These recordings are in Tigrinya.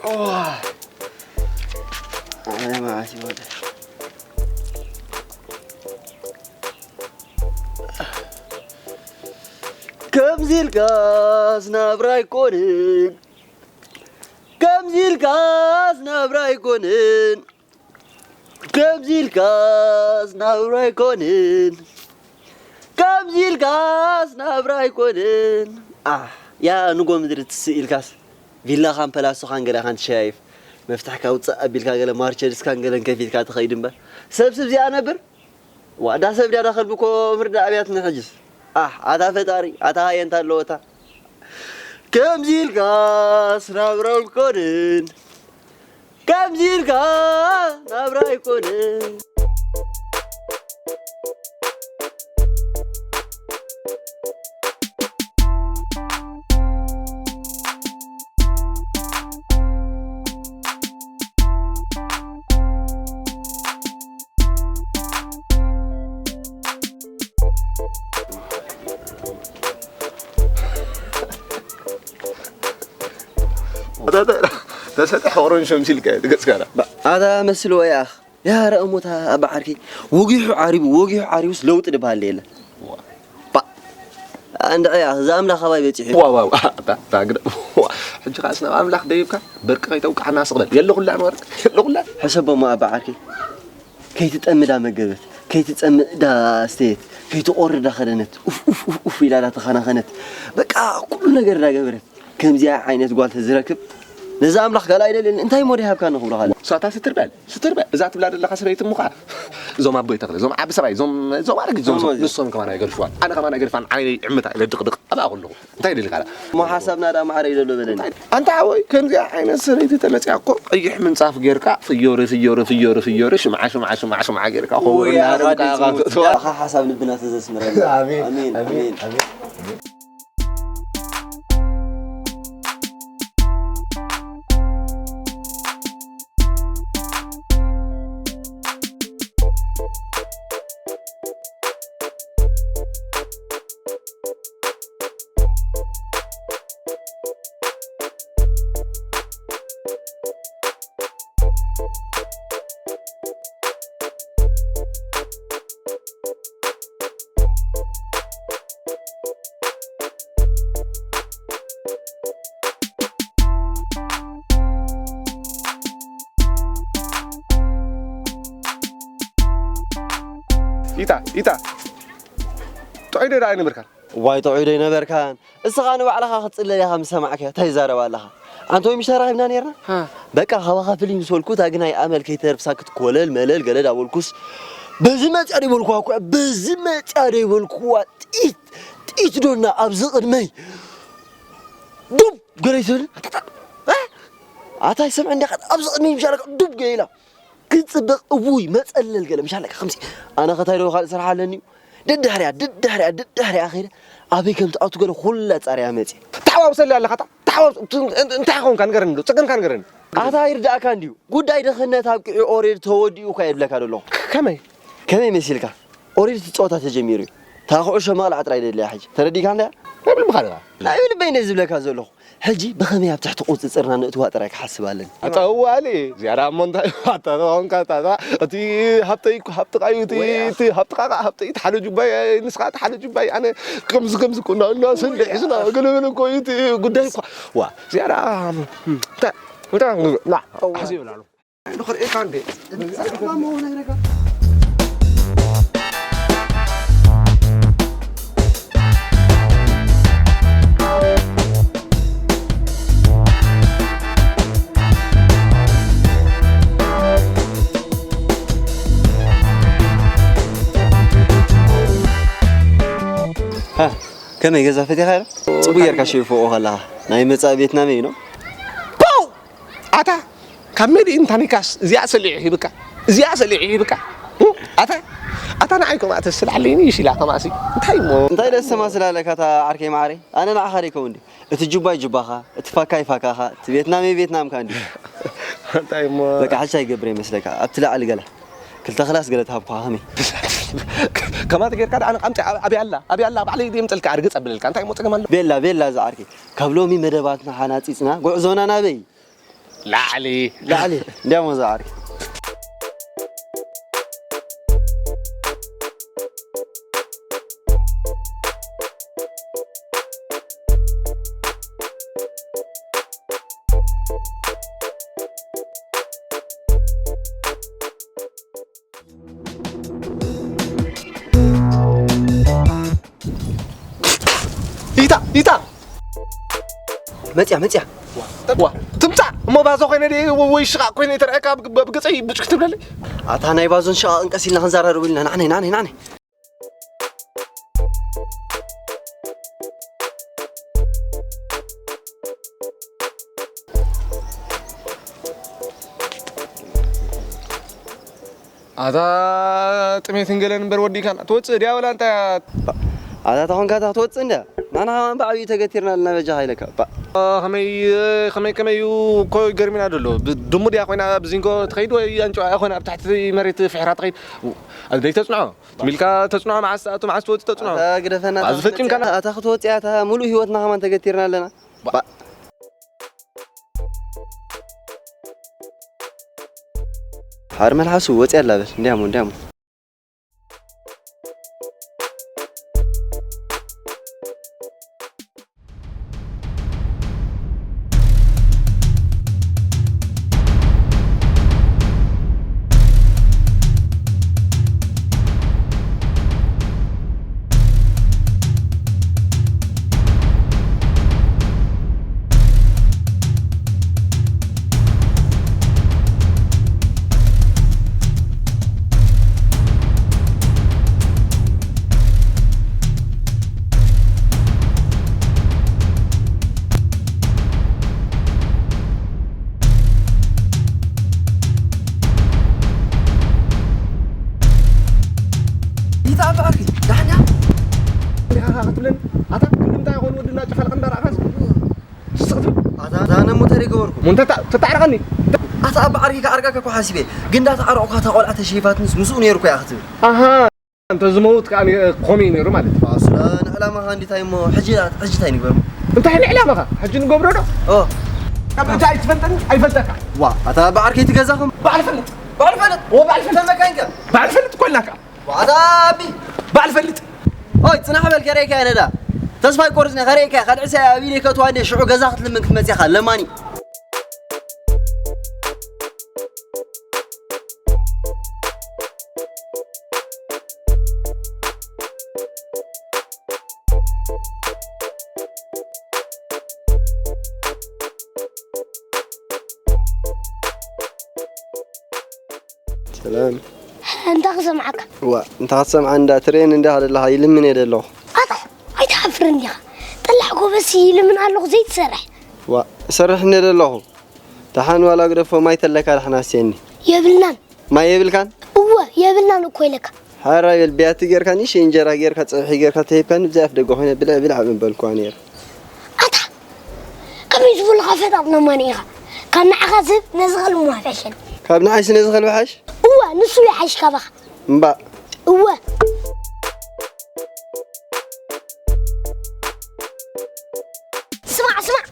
ዋ፣ ኣነ መዓት ይወደ። ከምዚ ኢልካስ ናብራ ኣይኮንን፣ ከምዚ ኢልካስ ናብራ ኣይኮንን፣ ከምዚ ኢልካስ ናብራ ኣይኮንን፣ ከምዚ ኢልካስ ናብራ ኣይኮንን። ኣሕ፣ ያ ንጎ ምድሪ ትስእ ኢልካስ ቪላኻን ፐላሶኻን ገለኻን ትሸያይፍ፣ መፍትሕካ ውፅእ ኣቢልካ ገለ ማርቸዲስካን ገለን ከፊትካ ትኸይድ እምበር፣ ሰብስብ እዚኣ ነብር። ዋዳ ሰብ ድያ ዳኸል ብኮ ምርዳ ኣብያትኒ ሕጅስ። ኣሕ፣ ኣታ ፈጣሪ፣ ኣታ ሃየንታ ኣለወታ። ከምዚ ኢልካስ ናብራ ኣይኮንን፣ ከምዚ ኢልካ ናብራ ኣይኮንን። ተሰጥሕ ኦሮን ሸምሲልካ ትገጽካና። ኣታ መስል ወያኽ። ያ ረእሙታ ኣባ ዓርከይ፣ ወጊሑ ዓሪቡ፣ ወጊሑ ዓሪቡስ ለውጢ ድበሃል የለ። ባ፣ እንድዒ እያ፣ እዛ ኣምላኽ ኣባይ በጺሑ። ዋ፣ ዋ፣ ዋ፣ ኣታ፣ ኣታ፣ ግደ-፣ ዋ፣ ሕጂ ኸኣስ ናብ ኣምላኽ ደይብካ፣ በርቂ ከይተውቅዓና ስቕ በል። የለኹላን ወርቂ፣ የለኹላን። ሕሰቦ እሞ ኣባ ዓርከይ፣ ከይትጠምዳ መገበት፣ ከይትጸምእ ዳ ኣስተየት፣ ከይትቖሪ ዳ ኸደነት፣ ኡፍ፣ ኡፍ፣ ኡፍ፣ ኡፍ ኢላ ዳ ተኸናኸነት። በቃ፣ ኩሉ ነገር ዳ ገበረት። ከምዚኣ ዓይነት ጓል ተዝረክብ፣ ነዚ ኣምላኽ ካልእ ኣይደልየን። እንታይ እሞ ደይሃብካኒ ክብሎ ካልእ? ሳታ ስትር በል፣ ስትር በል። እዛ ትብላ ዘለኻ ሰበይቲ እሞ ኸዓ፣ እዞም ኣቦይ ተኽለ፣ እዞም ዓቢ ሰብኣይ፣ እዞም፣ እዞም ኣረጊት፣ እዞም፣ እዞም፣ እዞም። ንሶም ከማን ኣይገልፍዋን። ኣነ ከማን ኣይገድፋን፣ ዓይነይ ይዕምታ፣ ኢለ ድቕድቕ ኣብኣ ከለኹ። እንታይ ደሊኻ? እሞ ሓሳብና ደኣ ማዕረ እዩ ዘሎ በለኒ። ኣንታ ሓወይ፣ ከምዚኣ ዓይነት ሰበይቲ ተመጺኣ እኮ፣ ቀይሕ ምንጻፍ ጌርካ፣ ፍዮሪ፣ ፍዮሪ፣ ፍዮሪ፣ ፍዮሪ፣ ሽምዓ፣ ሽምዓ፣ ሽምዓ፣ ሽምዓ ጌርካ፣ ወይ፣ ከበሮ እናሃረምካ ኣኻ ኢኻ ትእትዋ። ኣኻ ሓሳብ ልብና ተዘስምረልና። ኣሜን፣ ኣሜን፣ ኣሜን፣ ኣሜን። ኣሜን። ኢታ፣ ኢታ። ጥዑይ ዶ ደኣ ኣይነበርካን? ዋይ፣ ጥዑይ ዶ ኣይነበርካን? እስኻ ንባዕልኻ ክትጽለል ኢኻ ምስ ሰማዕካዮ፣ እንታይ ይዛረብ ኣለኻ? ኣንተ ወይ ምሽ ተራኺብና ኔርና? ሃ። በቃ፣ ካባኻ ፍልይ ምስ በልኩ፣ እታ ግናይ ኣመል ከይተርፍሳ ክትኮለል መለል ገለ ዳበልኩስ፣ በዚ መጽያ ዶ ይበልኩዋ እኮ፣ በዚ መጽያ ዶ ይበልኩዋ፣ ጥይት፣ ጥይት ዶና ኣብዚ ቅድመይ ዱብ ገለ ይትብል? ኣታ፣ ኣታ፣ እ? ኣታ ይሰምዐኒ ዲኻ? ኣብዚ ቅድመይ ምሻለካ ዱብ ገለ ኢላ። ክትጽብቕ፣ እውይ፣ መጸለል ገለ ምሻለካ ከምዚ። ኣነ ከታይ ዶ ካልእ ስራሕ ኣለኒ እዩ? ደድሕሪያ፣ ደድሕሪያ፣ ደድሕሪያ ከይደ ኣበይ ከም ትኣቱ ገለ ኩላ ጻርያ መጺ። ተሓዋውሰለይ ኣለኻ፣ ታ-፣ ተሓዋውስ-፣ ት-፣ እ-፣ እንታይ ኾንካ ንገረኒ ዶ? ጸገምካ ንገረኒ። ኣታ ይርዳእካ እንድዩ። ጉዳይ ድኽነት ኣብቂዑ ኦሬድ ተወዲኡ እኳ እየ ዝብለካ ዘለኹ። ከመይ? ከመይ መሲልካ? ኦሬድ እቲ ጸወታ ተጀሚሩ እዩ። እታ ኩዕሾ መቕላዕ ጥራይ ደልያ ሕጂ። ተረዲእካ እንድያ? ናይ ብልብኻ ዲኻ? ናይ ብልበይ ነዚ ዝብለካ ዘለኹ። ሕጂ ብኸመይ ኣብ ትሕቲ ቁጽጽርና ነእትዋ ጥራይ ክሓስብ ኣለኒ። ኣታ ዋሊ፣ እዚኣ ደኣ እሞ እንታይ ኣታ ተኾንካ፣ ኣታ፣ ኣታ፣ እቲ ሃብተይ እኮ ሃብትኻ እዩ፣ እቲ፣ ወይ ኣኽ። እቲ ሃብትኻ ከኣ ሃብተይ፣ እቲ ሓደ ጁባይ፣ ንስኻ እቲ ሓደ ጁባይ፣ ኣነ ከምዚ፣ ከምዚ እኮ እና፣ እና ስንዲ ሒዝና፣ ገለ፣ ገለ እኮ እዩ እቲ ጉዳይ እኮ። ዋ፣ እዚኣ ደኣ፣ እም፣ እንታይ፣ እንታይ፣ ና፣ እዋ። ሓሲብ ይብላሉ። ንኽርእየካ እንዴ? ሃ፣ ከመይ ገዛ ፈቲኻ ዶ? ጽቡቅ ጌርካ ሸይፎኦ ከለኻ። ናይ መጻኢ ቤትና መይኖ? ፖው! ኣታ፣ ካብ ሜድ ኢን ታኒካስ እዚኣ ሰሊዑ ሂብካ፣ እዚኣ ሰሊዑ ሂብካ። እ? ኣታ፣ ኣታ ንዓይ ከምኣ ተስልዓለይኒ ይሽላ ከማሲ። እንታይ እሞ? እንታይ ደስ ተማስል ኣለካ እታ ዓርከይ ማዓረይ? ኣነ ንዓኻ ደይከውን ድዩ? እቲ ጁባይ ጁባኻ፣ እቲ ፋካይ ፋካኻ፣ እቲ ቬትናመይ ቬትናምካ እንድዩ። እንታይ እሞ? በቃ፣ ሕጂ እንታይ ይገብር ይመስለካ? ኣብቲ ላዕሊ ገለ፣ ክልተ ክላስ ገለ ተሃብኩኻ ከመይ? ከማት ጌርካ ደኣ ንቃምቲ ኣበይ ኣላ ኣበይ ኣላ ባዕለይ ድየ ምጸልካ ኣርግጽ ኣብለልካ እንታይ ሞ ጸገም ኣሎ? ቤላ ቤላ ዝዓርከይ፣ ካብ ሎሚ መደባትና ሓናጺጽና ጉዕዞና ናበይ? ላዕሊ። ላዕሊ። እንዲያሞ ዝዓርከይ። ይታ ይታ መጽያ መጽያ ዋ ትምጻእ እሞ ባዞ ኮይነ ድየ ወይ ሽቓቕ ኮይነ ተረኣካ ብገጸይ ብጭክ ትብለለይ ኣታ ናይ ባዞን ሽቓቕን ቀስ ኢልና ክንዘራረቡ ኢልና ናዕነይ ናዕነይ ናዕነይ ኣታ ጥሜትን ገለን እምበር ወዲካና ትወፅእ ድያ ወላ እንታይ ኣታ ተኾንካ እታ ክትወፅእ እንድያ ናና ከማን ብዓብዩ ተገቲርና ኣለና በጃኻ ኢለካ ባ ከመይ ከመይ ከመይ እዩ እኮ ይገርሚና ደሎ ድሙ ድያ ኮይና ብዚንጎ ትኸይድ ወይ ኣንጭዋ እያ ኮይና ኣብ ታሕቲ መሬት ፍሕራ ትኸይድ ደይ ተፅንዖ ትሚልካ ተፅንዖ መዓስ ኣቱ መዓስ ትወፅእ ተፅንዖ ኣታ ግደፈና ኣዚ ፈፂምካና ኣታ ክትወፅእ እያ እታ ሙሉእ ህይወትና ከማን ተገቲርና ኣለና ባ ሓር መልሓሱ ወፂ ኣላ በል እንዲያሞ እንዲያሞ ይታ ኣባሪ ዳሕና ሪኻኻ ክትብለኒ ኣታ ክንዲ ምንታይ ይኾን ወዲ እናጨፋልቕ እንዳረኣኻስ ስቕ ትብል ኣታ ዛነ ሞተር ይገበርኩ ሞንተ ተታዕርቐኒ ኣታ ኣባዕርኪ ከዓርቀካ እኮ ሓሲበ ግን እንዳተዓረቑካ እታ ቆልዓ ተሸይፋትንስ ምስኡ ነይርኩ እያ ክትብል ኣሃ እንተ ዝመውት ከዓ ከምኡ እዩ ነይሩ ማለት እዩ ስለ ንዕላማኻ እንዲታይ እሞ ሕጂ ሕጂ እንታይ ንግበር እንታይ ንዕላማኻ ሕጂ ንገብሮ ዶ ኦ ካብ እንታይ ኣይትፈልጠኒ ኣይፈልጠካ ዋ ኣታ በዓል ከይትገዛኹም በዓል ፈልጥ በዓል ፈልጥ ኦ በዓል ፈልጥ ተመካይንከ በዓል ፈልጥ እኮ ኢልናካ ዋ ኣታ ኣቢ በዓል ፈልጥ ኦይ ጽናሕ በል ከረይካ ነዳ ተስፋ ይቆርጽ ነ ከረይካ ካልዕሰ ኣብ ኢደይ ከእትዋ እንደ ሽዑ ገዛ ክትልምን ክትመጽኻ ለማኒ ሰላም እንታ ክሰምዓካ ዋ እንታ ክትሰምዓ እንዳ ትሬን እንዳ ሃለላኻ ይልምን እየ ደለኹ ኣታ ኣይትሓፍርን ዲኻ ጠላዕ ጎበሲ ይልምን ኣለኹ ዘይትሰርሕ ዋ እሰርሕ እንደ ደለኹ ደሓን ዋላ ግደፎ ማይ ተለካ ደሓን ኣስየኒ የብልናን ማይ የብልካን እወ የብልናን እኮ ኢለካ ሓራይ በል ብያቲ ጌርካ ንእሽተይ እንጀራ ጌርካ ፀብሒ ጌርካ ተሂብካኒ ብዘይ ኣፍ ደገ ኮይነ ብልዕ ብልዕ ምበልኩዋ ነይረ ኣታ ከመይ ዝበሉኻ ፈጣጥ ነማኒ ኢኻ ካብ ንዓኻ ዝህብ ነዚ ኸልቢ ምሓሸኒ ካብ ንዓይስ ነዚ ኸልቢ ሓሽ እወ ንሱ ይሓይሽ ካባኻ እምባእ እወ ስማዕ ስማዕ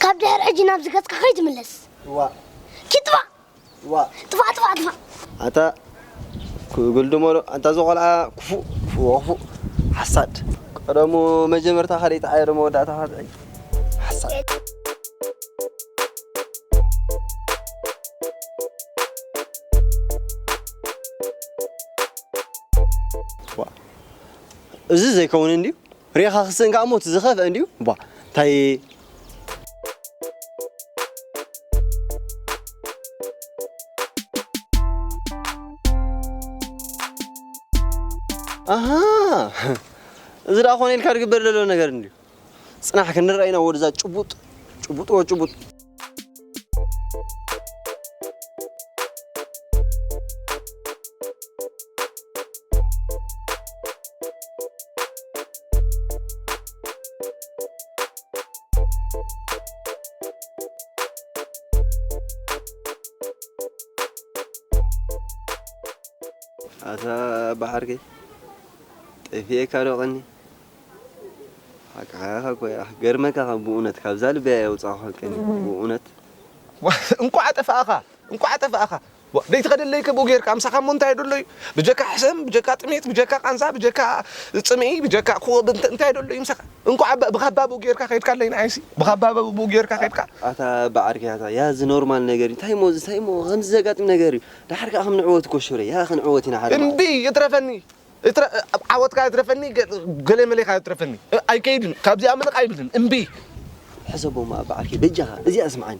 ካብ ድሕሪ ሕጂ ናብዚ ገፅካ ከይትምለስ ዋ ኪጥፋእ ዋ ጥፋእ ጥፋእ ጥፋእ ኣታ ጉልድሞሎ ኣንታ እዚ ቆልዓ ክፉእ ክፉእ ክፉእ ሓሳድ ቀደሙ መጀመርታ ካልእ ይጥዓዮ ዶ መወዳእታ ካልእ ሓሳድ እዚ ዘይከውን እንድዩ ሬኻ ክስእን ከዓ ሞት ዝኸፍአ እንድዩ ቧ እንታይ ኣሃ እዚ ደኣ ኮነ ኢልካ ዝግበር ዘሎ ነገር እንድዩ ጽናሕ ክንረኣይና ወድዛ ጭቡጥ ጭቡጥ ወ ጭቡጥ ኣታ ባሕርከይ፣ ጠፊኤካ ዶ ቀኒ? ሓቅኻ ኢኻ እኮ፣ ኣህ፣ ገርመካ ካብ ብእውነት፣ ካብዛ ልበይ ኣየውጻእኳ ቀኒ፣ ብእውነት። ዋ፣ እንቋዕ ጠፋእኻ፣ እንቋዕ ጠፋእኻ። ዋ፣ ደይትኸደለይ ከ ብኡ ጌርካ፣ ምሳኻ እሞ እንታይ ደሎ እዩ? ብጀካ ሕሰም፣ ብጀካ ጥሜት፣ ብጀካ ቃንዛ፣ ብጀካ ጽምኢ፣ ብጀካ ኮ-፣ እንተ-፣ እንታይ ደሎ እዩ ምሳኻ? እንቋዕ ብ-፣ ብኻባ ብኡ ጌርካ ከይድካ ኣለይ ንዓይሲ፣ ብኻባ ብኡ ጌርካ ከይድካ። ኣታ ባዓርከይ፣ ኣታ፣ ያ፣ እዚ ኖርማል ነገር እዩ። እንታይ እሞ፣ እዚ እንታይ እሞ፣ ከምዚ ዘጋጥም ነገር እዩ። ደሓር ከኣ ክንዕወት እኮ ሽረ፣ ያ፣ ክንዕወት ኢና ሓደ መዓልቲ። እምቢ፣ ይትረፈኒ። እትረ-፣ ዓወትካ ይትረፈኒ፣ ገ-፣ ገለ መሌኻ ይትረፈኒ። እ፣ ኣይከይድን። ካብዚኣ ምልቕ ኣይብልን። እምቢ። ሕሰቦ እሞ ኣባ ዓርከይ፣ በጃኻ፣ እዚኣ ስምዓኒ።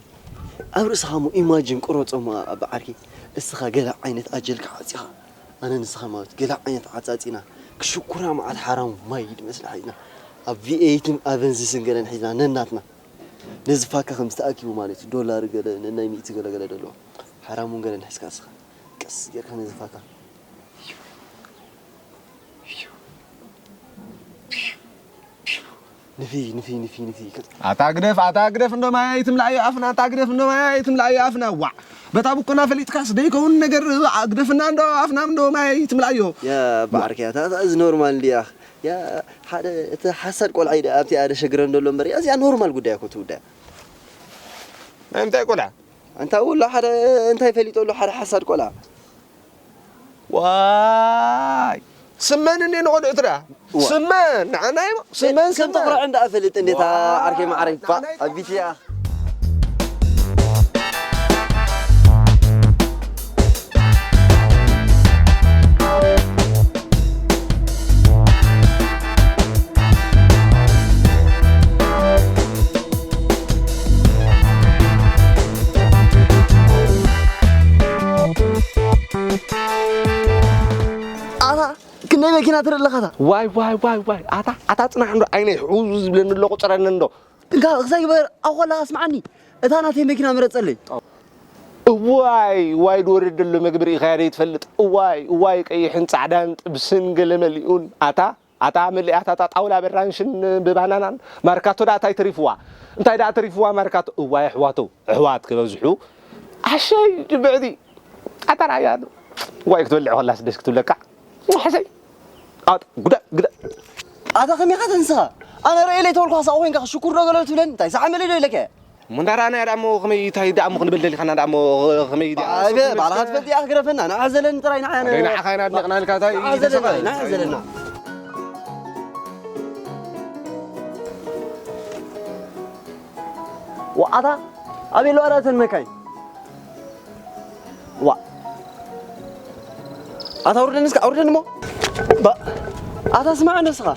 ኣብ ርእስኻ እሞ ኢማጂን ቁረጾ እሞ ኣባ ዓርከይ። እስኻ ገለ ዓይነት ኣጀልካ ዓጺኻ፣ ኣነ ንስኻ ማለት ገለ ዓይነት ዓጻጺና፣ ክሽኩራ መዓት ሓራሙ ማይ ድመስላ ሒዝና፣ ኣብ ቪኤይትን ኣቨንዝስን ገለን ሒዝና ነናትና። ነዚ ፋካ ከም ዝተኣኪቡ ማለት እዩ። ዶላር ገለ፣ ነናይ ሚእቲ ገለ ገለ ደለዎ። ሓራሙን ገለን ሒዝካ እስኻ። ቀስ ጌርካ ነዚ ፋካ። ንፊ፣ ንፊ፣ ንፊ፣ ንፊ። ኣታ ግደፍ፣ ኣታ ግደፍ፣ እንዶ ማይ ኣይትምልኣዮ ኣፍና፣ ኣታ ግደፍ፣ እንዶ ማይ ኣይትምልኣዮ ኣፍና። ዋዕ! በታ ብኮና ፈሊጥካስ ደይከውን ነገር፣ ኣ፣ ግደፍና፣ እንዶ ኣፍና፣ እንዶ ማይ ኣይትምልኣዮ። ያ ባዓርከይ፣ ኣታ፣ ኣታ፣ እዚ ኖርማል እንድያ። ያ፣ ሓደ፣ እቲ ሓሳድ ቆልዓ እዩ፣ ኣብቲ ኣደ ሸግረን ደሎ እምበር፣ እዚኣ ኖርማል ጉዳይ እኮ ትውዳእ። ናይ ምንታይ ቆልዓ? ኣንታ ውላ ሓደ እንታይ ፈሊጦ ኣሎ፣ ሓደ ሓሳድ ቆልዓ። ዋይ! ስመን እንዴ ንቆልዑ ትዳ? ዋ። ስመን፣ ንዓናይ ስመን፣ ስመን ስመን። ተቑርዐ እንዳ እፈልጥ እንዴታ ዋ። ዓርከይ ማዓረይ፣ ባ፣ ንዓናይ ኣቢትያ። ኣታ ክንደይ መኪና ትርኢ ኣለኻ? ኣታ ዋይ፣ ዋይ፣ ዋይ፣ ዋይ። ኣታ፣ ኣታ ጽናሕ እንዶ፣ ዓይነይ ሕውዝ ዝብለኒ ኣሎ፣ ቁጸረኒ እንዶ። እንካ፣ ክሳይ ግበር፣ ኣኾላ፣ ስምዓኒ። እታ ናተይ መኪና ምረጸለይ። እዋይ፣ እዋይ፣ ድወርድ ደሎ መግቢ ርኢኻያ ደይ ትፈልጥ? እዋይ፣ እዋይ፣ ቀይሕን ጻዕዳን ጥብስን ገለ መሊኡን። ኣታ፣ ኣታ መሊኣታ፣ እታ ጣውላ በራንሽን ብባናናን። ማርካቶ ደኣ እንታይ ተሪፍዋ? እንታይ ደኣ ተሪፍዋ ማርካቶ? እዋይ፣ ኣሕዋቶ፣ ኣሕዋት ክበዝሑ። ኣሸይ፣ ድብዕቲ። ኣታ ራያ ኣሎ። እዋይ፣ ክትበልዕ ከላስ ደስ ክትብለካ። ሕሰይ። ኣት-፣ ጉዳ-፣ ጉዳ-። ኣታ ከመይ ኢኻ ተንስኻ? ኣነ ርእየ ለይተበልኩ ሓሳብ ኮይንካ ሽኩር ዶ ገለ ትብለኒ? እንታይ ሳዕ መለ ዶ ኢለካ? እሞ እንዳ ረኣናያ ደኣ እሞ ከመይ እንታይ ደኣ እሞ ክንብል ደሊኻና ደኣ እሞ ከመይ ደኣ ኣይ፣ እሱ በ-፣ ባዕልኻ ትፈልጥ እያ ክግረፈና። ንዓ ዘለኒ ጥራይ ንዓ። ኣይ፣ ንዓኻ ኢና ኣድኒቕናልካ፣ እንታይ ንዓ ዘለኒ፣ ንዓ ዘለና። ወዓታ ኣበይ ኣለዋ ደኣ እተን መካይን? ዋ። ኣታ ኣውርደኒ እስከ፣ ኣውርደኒ እሞ። ባ-፣ ኣታ ስማዕ እንዶ እስኻ።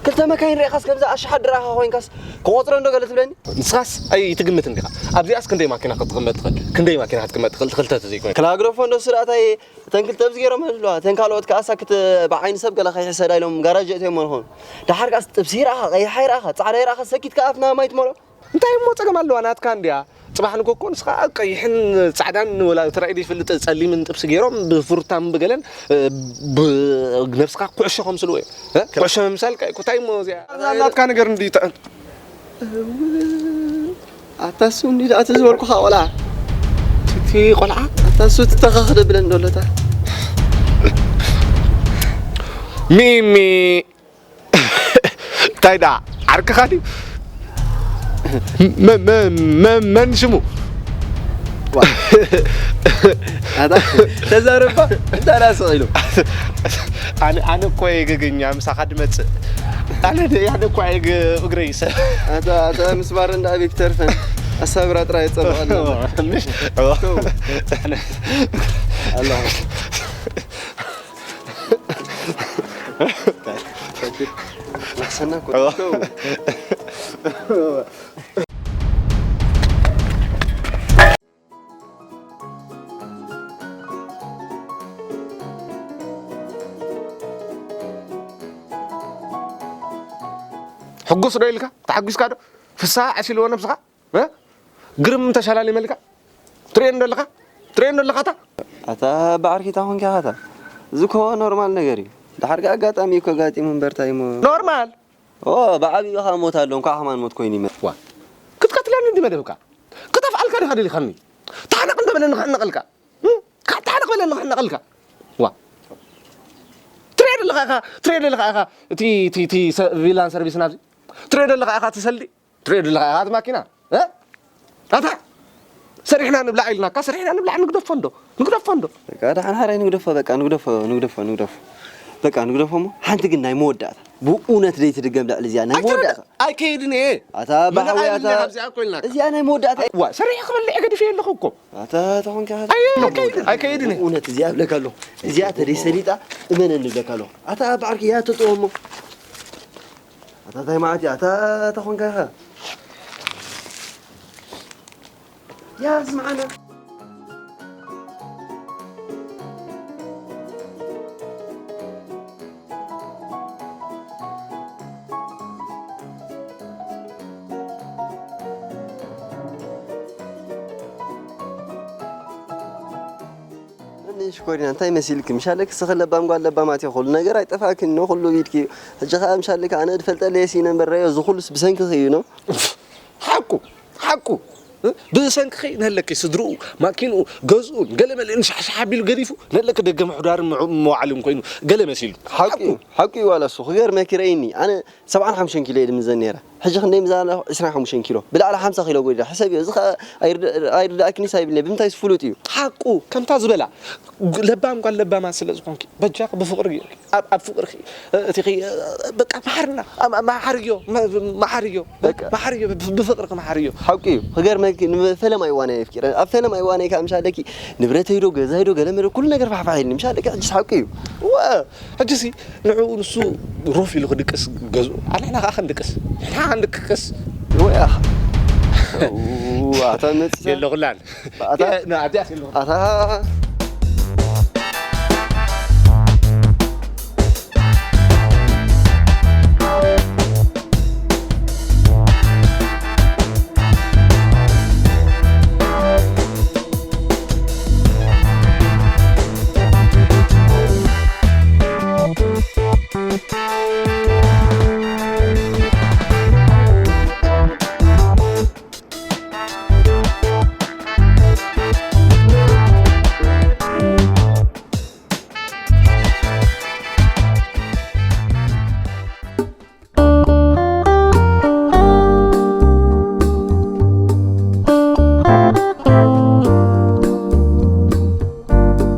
ክልተ መካይን ርኢኻስ ከምዚ ኣሽሓት ድረኻ ኮይንካስ ክቆጽረን ዶ ገለ ትብለኒ? ንስኻስ ኣይትግምትን ዲኻ? ኣብዚኣስ ክንደይ ማኪና ክትቕመጥ ትኽእል? ክንደይ ማኪና ክትቅመጥ ትኽእል? ትኽልተ ተዘይኮይኑ። ክላግረፎ እንዶ ስራእታይ እተን ክልተ ኣብዚ ገይሮም ኣለዋ። እተን ካልኦት ከኣሳ ክት-፣ ብዓይኒ ሰብ ገለ ከይሕሰዳ ኢሎም ጋራጅ የእትዮሞ ዝኾኑ። ደሓር ከኣስ ጥብሲ ይረኣኻ፣ ቀይሓ ይረኣኻ፣ ጻዕዳ ይረኣኻ፣ ሰኪት ከኣ ኣፍና ማይ ትመልኦ። እንታይ እሞ ጸገም ኣለዋ? ናትካ እንድያ። ጽባሕ ንጎኮ ንስኻ ቀይሕን ጻዕዳን ወላ ተራእዩ ዘይፈልጥ ጸሊምን ጥብሲ ገይሮም ብፍሩታን ብገለን፣ እ፣ ብ-፣ ነብስኻ ኩዕሾ ከምስልዎ እዮም። እ? ኩዕሾ ምምሳል ከ-፣ እንታይ እሞ እዚኣ? እዛ ናትካ ነገር እንዲ ተ-፣ ኣታ እሱ እንዲ ደኣ እቲ ዝበልኩኻ ቆልዓ። እቲ ቆልዓ? ኣታ እሱ ትተኻኽ ደብለን ደሎታ። ሚሚ። እንታይ ደኣ ዓርክኻ ድዩ? መ-፣ መ-፣ መ-፣ መን ሽሙ? ዋ። ኣታ ተዛረባ፣ እንታይ ደኣ ስቕ ኢሉ? ኣነ፣ ኣነ እኮ እየ ገገኛ፣ ምሳኻ ድመጽእ። ኣነ ደ-፣ ኣነ እኮ እየ ገ-፣ እግረይ ይሰ-፣ ኣታ፣ ኣታ ምስማር እንዳ ኣበይ ክተርፈን? ኣሳብራ ጥራይ የጸብቐልና። ምሽ-፣ ተው። ኣነ ኣለኹ። ሕጉስ ዶ ኢልካ? ተሓጒስካ ዶ? ፍስሃ ዓሲልዎ ነብስኻ? እ? ግርም ተሸላሊመልካ? ትርእየኒ ዶ ኣለኻ? ትርእየኒ ዶ ኣለኻ ኣታ? ኣታ በዓርኪ፣ እንታይ ኮንካ ኢኻ ኣታ? እዚ እኮ ኖርማል ነገር እዩ። ደሓር ከኣ ኣጋጣሚ እዩ እኮ ኣጋጢሙ እምበር፣ እንታይ እሞ። ኖርማል? ኦ፣ ብዓቢኡ ኸኣ ሞት ኣሎ፣ እንኳዕ ከማን ሞት ኮይኑ ይመ-፣ ዋ፣ ክትቀትለኒ እንዲ መደብካ? ክጠፍኣልካ ዲኻ ደሊኻኒ? ታሕነቕ እንዶ በለኒ ክሕነቐልካ። እም? ካብ ታሕነቕ በለኒ ክሕነቐልካ። ዋ። ትሪኦ ኣለኻ ኢኻ፣ ትሪኦ ኣለኻ ኢኻ፣ እቲ፣ እቲ፣ እቲ ሰ-፣ ቪላን ሰርቪስን ኣብዚ ትሪኦ ኣለኻ ኢኻ፣ እቲ ሰልዲ ትሪኦ ኣለኻ ኢኻ፣ እቲ ማኪና፣ እ? ኣታ፣ ሰሪሕና ንብላዕ ኢልናካ፣ ሰሪሕና ንብላዕ፣ ንግደፎ እንዶ፣ ንግደፎ እንዶ። በቃ፣ ደሓን ሓራይ ንግደፎ፣ በቃ፣ ንግደፎ፣ ንግደፎ፣ ንግደፎ። በቃ፣ ንግደፎ እሞ፣ ሓንቲ ግን ናይ መወዳእታ፣ ብእውነት ደይትድገም ልዕሊ እዚኣ፣ ናይ መወዳእታ። ኣይከይድን እየ። ኣታ፣ ባሓዊ፣ ኣታ፣ እዚኣ ናይ መወዳእታ። ዋ፣ ሰሪሕ ክበልዕ ገዲፈ ኣለኹ እኮ። ኣታ፣ ተኾንካ፣ ኣየ፣ ኣይከይድን፣ ኣይከይድን እየ። ብእውነት እዚኣ እብለካ ኣለኹ። እዚኣ ተደይ ሰሊጣ፣ እመነኒ እብለካ ኣለኹ። ኣታ፣ ብዓርኪ እያ ትጥወሞ። ኣታ፣ እንታይ ማለት እዩ? ኣታ፣ ተኾንካ ኢኻ። ያ፣ ስምዓና። እኔ ሽኮሪና፣ እንታይ መሲልኪ? ምሽ ኣለኪ፣ ስኺ ለባም ጓል ለባማት እዩ። ኩሉ ነገር ኣይጠፋእክን ነው፣ ኩሉ ቢድኪ እዩ። ሕጂ ኸኣ ምሽ ኣለኪ፣ ኣነ ድፈልጠለየ ሲ ነበር ረዮ፣ እዚ ኩሉስ ብሰንክኺ እዩ ነው። ሓቁ፣ ሓቁ። እ? ብሰንክኺ ነለኪ፣ ስድርኡ፣ ማኪንኡ፣ ገዝኡን፣ ገለ መሊኡን ሻሕሻሕ ኣቢሉ ገዲፉ፣ ነለኪ ደገ ምሕዳርን ምዑ-፣ መዋዕልን ኮይኑ፣ ገለ መሲሉ። ሓቁ እዩ፣ ሓቁ እዩ ዋላ እሱ። ክገርመኪ ረእይኒ፣ ኣነ ሰብዓን ሓሙሽተን ኪሎ እየ ድምዘን ነይረ። ሕጂ ክንደይ ምዛን ኣለኹ? ዕስራን ሓሙሽተን ኪሎ። ብላዕሊ ሓምሳ ኪሎ ጎዲለ። ሕሰብዮ፣ እዚ ኸኣ ኣይርድ-፣ ኣይርድኣክንስ ኣይብልኒ። ብምንታይስ ፍሉጥ እዩ። ሓቁ፣ ከምታ ዝበላ፣ ግ-፣ ለባም ጓል ለባማት ስለ ዝኾንኪ፣ በጃኺ ብፍቕሪ ጌርኪ፣ ኣብ፣ ኣብ ፍቕርኺ፣ እ፣ እቲኺ፣ እ፣ በቃ መሓርና፣ ኣ-፣ ኣ-፣ መሓርዮ፣ መ-፣ መሓርዮ፣ በቃ። መሓርዮ፣ ብ-፣ ብፍቕርኺ መሓርዮ። ሓቁ እዩ። ክገርመኪ፣ ንፈለማይ እዋን እየ ኣፍቂረ። ኣብ ፈለማይ እዋን እየ ከዓ ምሽ ኣለኪ፣ ንብረተይ ዶ፣ ገዛይ ዶ፣ ገለ መለ፣ ኩሉ ነገር ፋሕፋሕ ኢልኒ። ምሽ ኣለኪ፣ ሕጅስ ሓቁ እዩ። እወ፣ ሕጅሲ ንዕኡ ንሱ ሮፍ ኢሉ ክድቅስ ገዝኡ፣ ኣንሕና ከዓ ክንድቅስ፣ ንሕና ክንድቅስ። ወይ ኣኻ። ኡ፣ ኣታ መጽእ። የለኹላን። ኣታ የ-፣ ና፣ ኣዲያስ የለኹ። ኣታ